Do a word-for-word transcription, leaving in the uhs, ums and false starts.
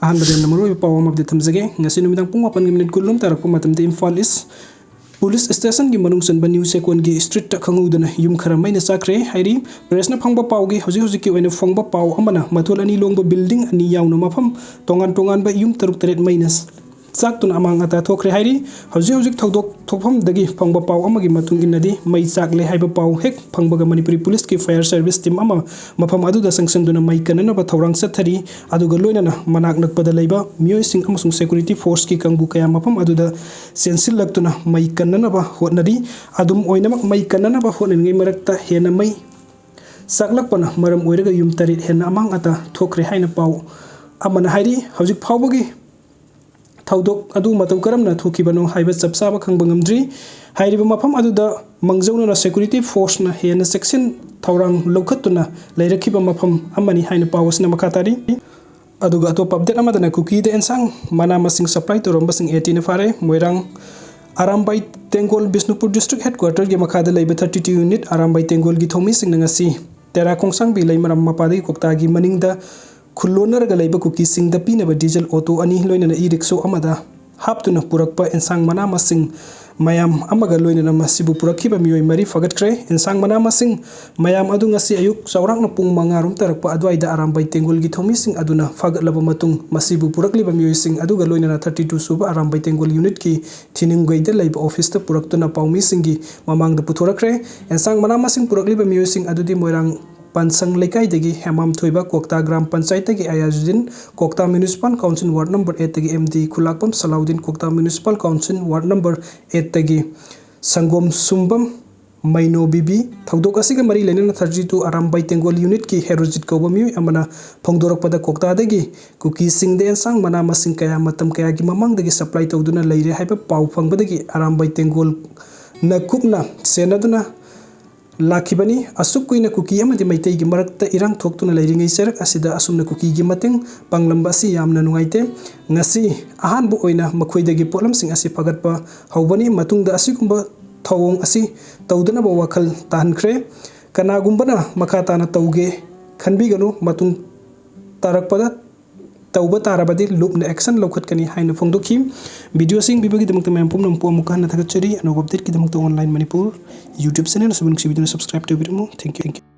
ꯑꯍꯥꯟꯕꯗ ꯌꯥꯝꯅ ꯃꯔꯨꯑꯣꯏꯕ ꯄꯥꯎ ꯑꯃ ꯑꯞꯗꯦꯠ ꯊꯝꯖꯒꯦ꯫ ꯉꯁꯤ ꯅꯨꯃꯤꯗꯥꯡ ꯄꯨꯡ ꯃꯥꯄꯟꯒꯤ ꯃꯤꯅꯤꯠ ꯀꯨꯟꯂꯣꯝ ꯇꯥꯔꯛꯄ ꯃꯇꯝꯗ ꯏꯝꯐꯥꯜ ꯏꯁ ꯄꯨꯂꯤꯁ ꯁ꯭ꯇꯦꯁꯟꯒꯤ ꯃꯅꯨꯡ ꯆꯟꯕ ꯅ꯭ꯌꯨ ꯆꯦꯛꯀꯣꯟꯒꯤ ꯁ꯭ꯇ꯭ꯔꯤꯠꯇ ꯈꯪꯍꯧꯗꯅ ꯌꯨꯝ ꯈꯔ ꯃꯩꯅ ꯆꯥꯛꯈ꯭ꯔꯦ ꯍꯥꯏꯔꯤ꯫ ꯄ꯭ꯔꯦꯁꯅ ꯐꯪꯕ ꯄꯥꯎꯒꯤ ꯍꯧꯖꯤꯛ ꯍꯧꯖꯤꯛꯀꯤ ꯑꯣꯏꯅ ꯐꯪꯕ ꯄꯥꯎ ꯑꯃꯅ ꯃꯊꯣꯜ ꯑꯅꯤ ꯂꯣꯡꯕ ꯕꯤꯜꯗꯤꯡ ꯑꯅꯤ ꯌꯥꯎꯅ ꯃꯐꯝ ꯇꯣꯉꯥꯟ ꯇꯣꯉꯥꯟꯕ ꯌꯨꯝ ꯇꯔꯨꯛ ꯇꯔꯦꯠ ꯃꯩꯅ ꯆꯥꯛꯇꯨꯅ ꯑꯃꯥꯡ ꯑꯇꯥ ꯊꯣꯛꯈ꯭ꯔꯦ ꯍꯥꯏꯔꯤ꯫ ꯍꯧꯖꯤꯛ ꯍꯧꯖꯤꯛ ꯊꯧꯗꯣꯛ ꯊꯣꯛꯐꯝꯗꯒꯤ ꯐꯪꯕ ꯄꯥꯎ ꯑꯃꯒꯤ ꯃꯇꯨꯡ ꯏꯟꯅꯗꯤ ꯃꯩ ꯆꯥꯛꯂꯦ ꯍꯥꯏꯕ ꯄꯥꯎ ꯍꯦꯛ ꯐꯪꯕꯒ ꯃꯅꯤꯄꯨꯔꯤ ꯄꯨꯂꯤꯁꯀꯤ ꯐꯥꯌꯔ ꯁꯔꯚꯤꯁ ꯇꯤꯝ ꯑꯃ ꯃꯐꯝ ꯑꯗꯨꯗ ꯆꯪꯁꯤꯟꯗꯨꯅ ꯃꯩ ꯀꯟꯅꯅꯕ ꯊꯧꯔꯥꯡ ꯆꯠꯊꯔꯤ꯫ ꯑꯗꯨꯒ ꯂꯣꯏꯅꯅ ꯃꯅꯥꯛ ꯅꯛꯄꯗ ꯂꯩꯕ ꯃꯤꯑꯣꯏꯁꯤꯡ ꯑꯃꯁꯨꯡ ꯁꯦꯀ꯭ꯌꯨꯔꯤꯇꯤ ꯐꯣꯔꯁꯀꯤ ꯀꯥꯡꯕꯨ ꯀꯌꯥ ꯃꯐꯝ ꯑꯗꯨꯗ ꯆꯦꯟꯁꯤꯜꯂꯛꯇꯨꯅ ꯃꯩ ꯀꯟꯅꯅꯕ ꯍꯣꯠꯅꯔꯤ꯫ ꯑꯗꯨꯝ ꯑꯣꯏꯅꯃꯛ ꯃꯩ ꯀꯟꯅꯅꯕ ꯍꯣꯠꯅꯔꯤꯉꯩ ꯃꯔꯛꯇ ꯍꯦꯟꯅ ꯃꯩ ꯆꯥꯛꯂꯛꯄꯅ ꯃꯔꯝ ꯑꯣꯏꯔꯒ ꯌꯨꯝ ꯇꯔꯦꯠ ꯍꯦꯟꯅ ꯑꯃꯥꯡ ꯑꯇꯥ ꯊꯣꯛꯈ꯭ꯔꯦ ꯍꯥꯏꯅ ꯄꯥꯎ ꯑꯃꯅ ꯍꯥꯏꯔꯤ꯫ ꯍꯧꯖꯤꯛ ꯐꯥꯎꯕꯒꯤ ꯊꯧꯗꯣꯛ ꯑꯗꯨ ꯃꯇꯧ ꯀꯔꯝꯅ ꯊꯣꯛꯈꯤꯕꯅꯣ ꯍꯥꯏꯕ ꯆꯞ ꯆꯥꯕ ꯈꯪꯕ ꯉꯝꯗ꯭ꯔꯤ꯫ ꯍꯥꯏꯔꯤꯕ ꯃꯐꯝ ꯑꯗꯨꯗ ꯃꯥꯡꯖꯧꯅꯅ ꯁꯦꯀ꯭ꯌꯨꯔꯤꯇꯤ ꯐꯣꯔꯁꯅ ꯍꯦꯟꯅ ꯆꯦꯛꯁꯤꯟ ꯊꯧꯔꯥꯡ ꯂꯧꯈꯠꯇꯨꯅ ꯂꯩꯔꯛꯈꯤꯕ ꯃꯐꯝ ꯑꯃꯅꯤ ꯍꯥꯏꯅ ꯄꯥꯎ ꯑꯁꯤꯅ ꯃꯈꯥ ꯇꯥꯔꯤ꯫ ꯑꯗꯨꯒ ꯑꯇꯣꯞꯄ ꯑꯞꯗꯦꯠ ꯑꯃꯗꯅ ꯀꯨꯀꯤꯗ ꯑꯦꯟꯁꯥꯡ ꯃꯅꯥ ꯃꯁꯤꯡ ꯁꯄ꯭ꯂꯥꯏ ꯇꯧꯔꯝꯕꯁꯤꯡ ꯑꯦꯇꯤꯅ ꯐꯥꯔꯦ꯫ ꯃꯣꯏꯔꯥꯡ ꯑꯔꯥꯝꯕꯥꯏ ꯇꯦꯡꯒꯣꯜ ꯕꯤꯁꯅꯨꯄꯨꯔ ꯗꯤꯁꯇ꯭ꯔꯤꯛ ꯍꯦꯗꯀ꯭ꯋꯥꯇꯔꯒꯤ ꯃꯈꯥꯗ ꯂꯩꯕ ꯊꯥꯔꯇꯤ ꯇꯨ ꯌꯨꯅꯤꯠ ꯑꯔꯥꯝꯕꯥꯏ ꯇꯦꯡꯒꯣꯜꯒꯤ ꯊꯧꯃꯤꯁꯤꯡꯅ ꯉꯁꯤ ꯇꯦꯔꯥ ꯈꯣꯡꯁꯥꯡꯕꯤ ꯂꯩꯃꯔꯥꯝ ꯃꯄꯥꯗꯒꯤ ꯀꯣꯛꯇꯥꯒꯤ ꯃꯅꯤꯡꯗ ꯈꯨꯜꯂꯣꯟꯅꯔꯒ ꯂꯩꯕ ꯀꯨꯀꯤꯁꯤꯡꯗ ꯄꯤꯅꯕ ꯗꯤꯖꯜ ꯑꯣꯇꯣ ꯑꯅꯤ ꯂꯣꯏꯅꯅ ꯏ ꯔꯤꯛꯁꯣ ꯑꯃꯗ ꯍꯥꯞꯇꯨꯅ ꯄꯨꯔꯛꯄ ꯑꯦꯟꯁꯥꯡ ꯃꯅꯥ ꯃꯁꯤꯡ ꯃꯌꯥꯝ ꯑꯃꯒ ꯂꯣꯏꯅꯅ ꯃꯁꯤꯕꯨ ꯄꯨꯔꯛꯈꯤꯕ ꯃꯤꯑꯣꯏ ꯃꯔꯤ ꯐꯥꯒꯠꯈ꯭ꯔꯦ꯫ ꯑꯦꯟꯁꯥꯡ ꯃꯅꯥ ꯃꯁꯤꯡ ꯃꯌꯥꯝ ꯑꯗꯨ ꯉꯁꯤ ꯑꯌꯨꯛ ꯆꯥꯎꯔꯥꯛꯅ ꯄꯨꯡ ꯃꯉꯥ ꯔꯣꯝ ꯇꯥꯔꯛꯄ ꯑꯗꯨꯋꯥꯏꯗ ꯑꯔꯥꯝꯕꯥꯏ ꯇꯦꯡꯒꯣꯜꯒꯤ ꯊꯧꯃꯤꯁꯤꯡ ꯑꯗꯨꯅ ꯐꯥꯒꯠꯂꯕ ꯃꯇꯨꯡ ꯃꯁꯤꯕꯨ ꯄꯨꯔꯛꯂꯤꯕ ꯃꯤꯑꯣꯏꯁꯤꯡ ꯑꯗꯨꯒ ꯂꯣꯏꯅꯅ ꯊꯥꯔꯇꯤ ꯇꯨ ꯁꯨꯕ ꯑꯔꯥꯝꯕꯥꯏ ꯇꯦꯡꯒꯣꯜ ꯌꯨꯅꯤꯠꯀꯤ ꯊꯤꯅꯤꯡꯒꯩꯗ ꯂꯩꯕ ꯑꯣꯐꯤꯁꯇ ꯄꯨꯔꯛꯇꯨꯅ ꯄꯥꯎꯃꯤꯁꯤꯡꯒꯤ ꯃꯃꯥꯡꯗ ꯄꯨꯊꯣꯔꯛꯈ꯭ꯔꯦ꯫ ꯑꯦꯟꯁꯥꯡ ꯃꯅꯥ ꯃꯁꯤꯡ ꯄꯨꯔꯛꯂꯤꯕ ꯃꯤꯑꯣꯏꯁꯤꯡ ꯑꯗꯨꯗꯤ ꯃꯣꯏꯔꯥꯡ ꯄꯥꯟꯁꯪ ꯂꯩꯀꯥꯏꯗꯒꯤ ꯍꯦꯃꯥꯝ ꯊꯣꯏꯕ, ꯀ꯭ꯋꯥꯛꯇꯥ ꯒ꯭ꯔꯥꯝ ꯄꯟꯆꯥꯌꯠꯇꯒꯤ Ayajuddin, Kwakta municipal council ward number ꯑꯦꯠꯇꯒꯤ M D Khulakpam Salauddin, Kwakta municipal council ward number ꯑꯦꯠꯇꯒꯤ ꯁꯪꯒꯣꯝ ꯁꯨꯝꯕꯝ ꯃꯩꯅꯣ ꯕꯤꯕꯤ꯫ ꯊꯧꯗꯣꯛ ꯑꯁꯤꯒ ꯃꯔꯤ ꯂꯩꯅꯅ ꯊꯥꯔꯇꯤ ꯇꯨ ꯑꯔꯥꯝꯕꯥꯏ ꯇꯦꯡꯒꯣꯜ ꯌꯨꯅꯤꯠꯀꯤ ꯍꯦꯔꯣꯖꯤꯠ ꯀꯧꯕ ꯃꯤꯑꯣꯏ ꯑꯃꯅ ꯐꯣꯡꯗꯣꯔꯛꯄꯗ ꯀ꯭ꯋꯥꯛꯇꯥꯗꯒꯤ ꯀꯨꯀꯤꯁꯤꯡꯗ ꯑꯦꯟꯁꯥꯡ ꯃꯅꯥ ꯃꯁꯤꯡ ꯀꯌꯥ ꯃꯇꯝ ꯀꯌꯥꯒꯤ ꯃꯃꯥꯡꯗꯒꯤ ꯁꯄ꯭ꯂꯥꯏ ꯇꯧꯗꯨꯅ ꯂꯩꯔꯦ ꯍꯥꯏꯕ ꯄꯥꯎ ꯐꯪꯕꯗꯒꯤ ꯑꯔꯥꯝꯕꯥꯏ ꯇꯦꯡꯒꯣꯜꯅ ꯀꯨꯞꯅ ꯁꯦꯟꯅꯗꯨꯅ ꯂꯥꯛꯈꯤꯕꯅꯤ꯫ ꯑꯁꯨꯛ ꯀꯨꯏꯅ ꯀꯨꯀꯤ ꯑꯃꯗꯤ ꯃꯩꯇꯩꯒꯤ ꯃꯔꯛꯇ ꯏꯔꯥꯡ ꯊꯣꯛꯇꯨꯅ ꯂꯩꯔꯤꯉꯩ ꯆꯩꯔꯛ ꯑꯁꯤꯗ ꯑꯁꯨꯝꯅ ꯀꯨꯀꯤꯒꯤ ꯃꯇꯦꯡ ꯄꯥꯡꯂꯝꯕ ꯑꯁꯤ ꯌꯥꯝꯅ ꯅꯨꯡꯉꯥꯏꯇꯦ꯫ ꯉꯁꯤ ꯑꯍꯥꯟꯕ ꯑꯣꯏꯅ ꯃꯈꯣꯏꯗꯒꯤ ꯄꯣꯠꯂꯝꯁꯤꯡ ꯑꯁꯤ ꯐꯒꯠꯄ ꯍꯧꯕꯅꯤ꯫ ꯃꯇꯨꯡꯗ ꯑꯁꯤꯒꯨꯝꯕ ꯊꯧꯑꯣꯡ ꯑꯁꯤ ꯇꯧꯗꯅꯕ ꯋꯥꯈꯜ ꯇꯥꯍꯟꯈ꯭ꯔꯦ꯫ ꯀꯅꯥꯒꯨꯝꯕꯅ ꯃꯈꯥ ꯇꯥꯅ ꯇꯧꯒꯦ ꯈꯟꯕꯤꯒꯅꯨ꯫ ꯃꯇꯨꯡ ꯇꯥꯔꯛꯄꯗ ꯇꯧꯕ ꯇꯥꯔꯕꯗꯤ ꯂꯨꯞꯅ action ꯂꯧꯈꯠꯀꯅꯤ ꯍꯥꯏꯅ ꯐꯣꯡꯗꯣꯛꯈꯤ꯫ Video ꯑꯁꯤ ꯌꯦꯡꯕꯤꯕꯒꯤꯗꯃꯛꯇ ꯃꯌꯥꯝ ꯄꯨꯝꯅꯃꯛꯄꯨ ꯑꯃꯨꯛꯀ ꯍꯟꯅ ꯊꯥꯒꯠꯆꯔꯤ꯫ ꯑꯅꯧꯕ updateꯀꯤꯗꯃꯛꯇ Online Manipur YouTube channel ꯑꯁꯤꯕꯨ ꯅꯨꯡꯁꯤꯕꯤꯗꯨꯅ subscribe ꯇꯧꯕꯤꯔꯝꯃꯨ꯫ Thank you, thank you꯫